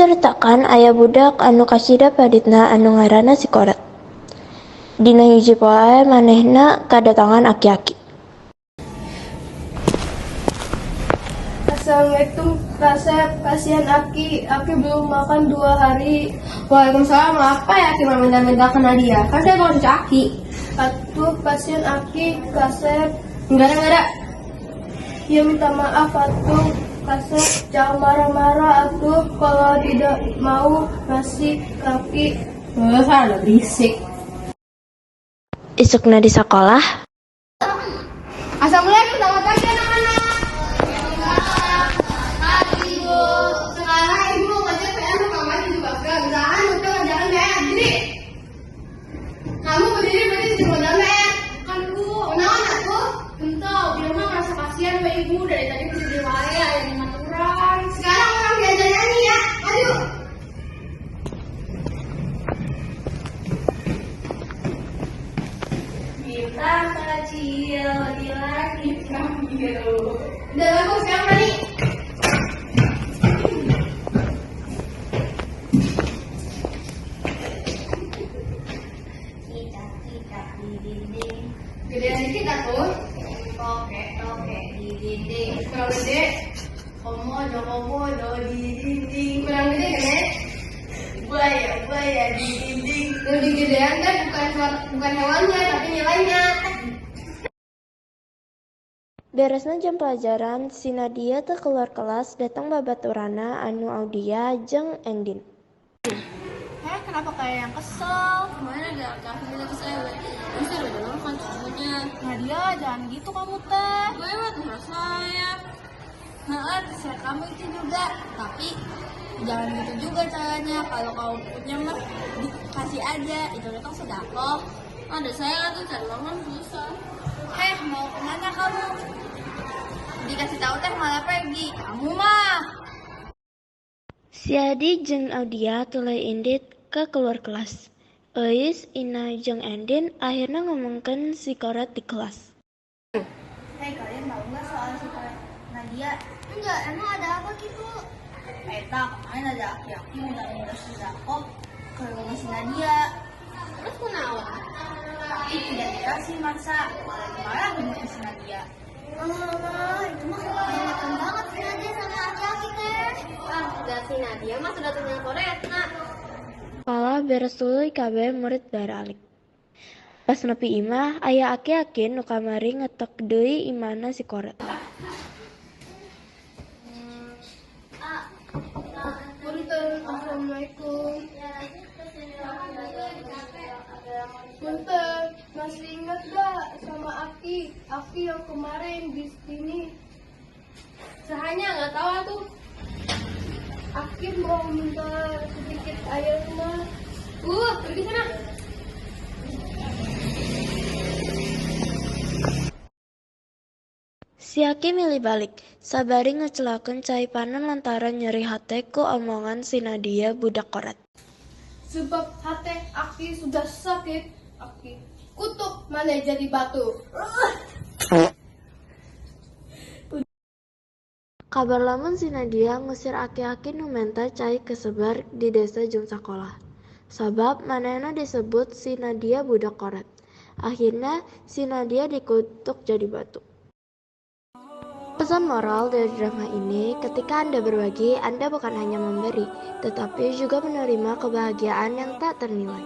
Dicaritakan aya budak anu kacida paditna anu ngaranna si Koret. Dina hiji poe manehna kadatangan aki-aki. Assalamualaikum, Kak Sep. Kasihan Aki, Aki belum makan 2 hari. Waalaikumsalam, apa ya Aki mau minta-minta ke Nadia? Kan saya bukan cucu Aki. Atuh, kasihan Aki, Kak Sep. Enggak ada. Ya minta maaf atuh, Kak Sep. Jangan marah-marah atuh kalau tidak mau ngasih kaki. Saya udah berisik. Isukna di sekolah. Assalamualaikum, selamat pagi anak-anak. Ibu, sekarang ibu mau ngajar PR kamu juga gak usahaan untuk ngerjakan PR. Jadi kamu berdiri berarti sudah ngerjakan PR. Kan Bu, Kenalan aku. Entah, biar mah merasa kasihan sama ibu dari tadi berdiri wae aya di maturan. Sekarang orang diajar nyanyi ya. Maju. Bintang kecil di langit biru. Udah bagus sekarang Rani. Cicak-cicak di dinding. Gedean dikit aku. Toke-toke di dinding. Kurang gede. Komodo-komodo di dinding. Kurang gede kan ya? Buaya-buaya di dinding. Lebih gedean kan bukan hewannya tapi nilainya. Beresna jam pelajaran, si Nadia teu keluar kelas datang babaturanna anu Audia jeung Endin. Heh, kenapa kayak yang kesel? Kemarin ada kaki lagi saya, bisa udah kan cucunya. Nadia, jangan gitu kamu teh. Gue mah tuh saya. Nah, terserah kamu itu juga. Tapi jangan gitu juga caranya. Kalau kamu punya mah dikasih aja. Itu kan sedekah. Ada saya tuh cari uang kan susah. Heh, mau kemana kamu? Dikasih tahu teh malah pergi. Kamu mah. Si Adi jeung Audia tuluy indit ka keluar kelas. Euis, Ina jeung Endin akhirna ngomongkeun si Koret di kelas. Hei, kalian tahu nggak soal si Koret Nadia? Enggak, emang ada apa gitu? Eta, kemarin ada aki-aki minta-minta sedekah ke rumah si Nadia. Terus kunaon? Tapi tidak dikasih masa, malah dimarahin sama si Nadia. Alah, itu mah kebanyakan banget si Nadia sama aki-aki teh. Ah, udah si Nadia mah sudah punya koret, nak. Sakolah beres tuluy kabeh murid baralik. Pas nepi imah, aya aki-aki nu kamari ngetok deui imahna si Koret. Punten, assalamualaikum. Punten, masih ingat gak sama Aki? Aki yang kemarin di sini. Sahanya nggak tahu atuh. Aki mau minta sedikit airnya. Pergi sana. Si Aki milih balik, sabari ngecelakeun cai panon lantaran nyeri hate ku omongan si Nadia budak koret. Sebab hati Aki sudah sakit, Aki kutuk mana jadi batu. Kabar lamun si Nadia ngusir aki-aki nu menta cai kesebar di desa jeung sakolah. Sabab manehna disebut si Nadia budak koret. Akhirna si Nadia dikutuk jadi batu. Pesan moral dari drama ini, ketika Anda berbagi, Anda bukan hanya memberi, tetapi juga menerima kebahagiaan yang tak ternilai.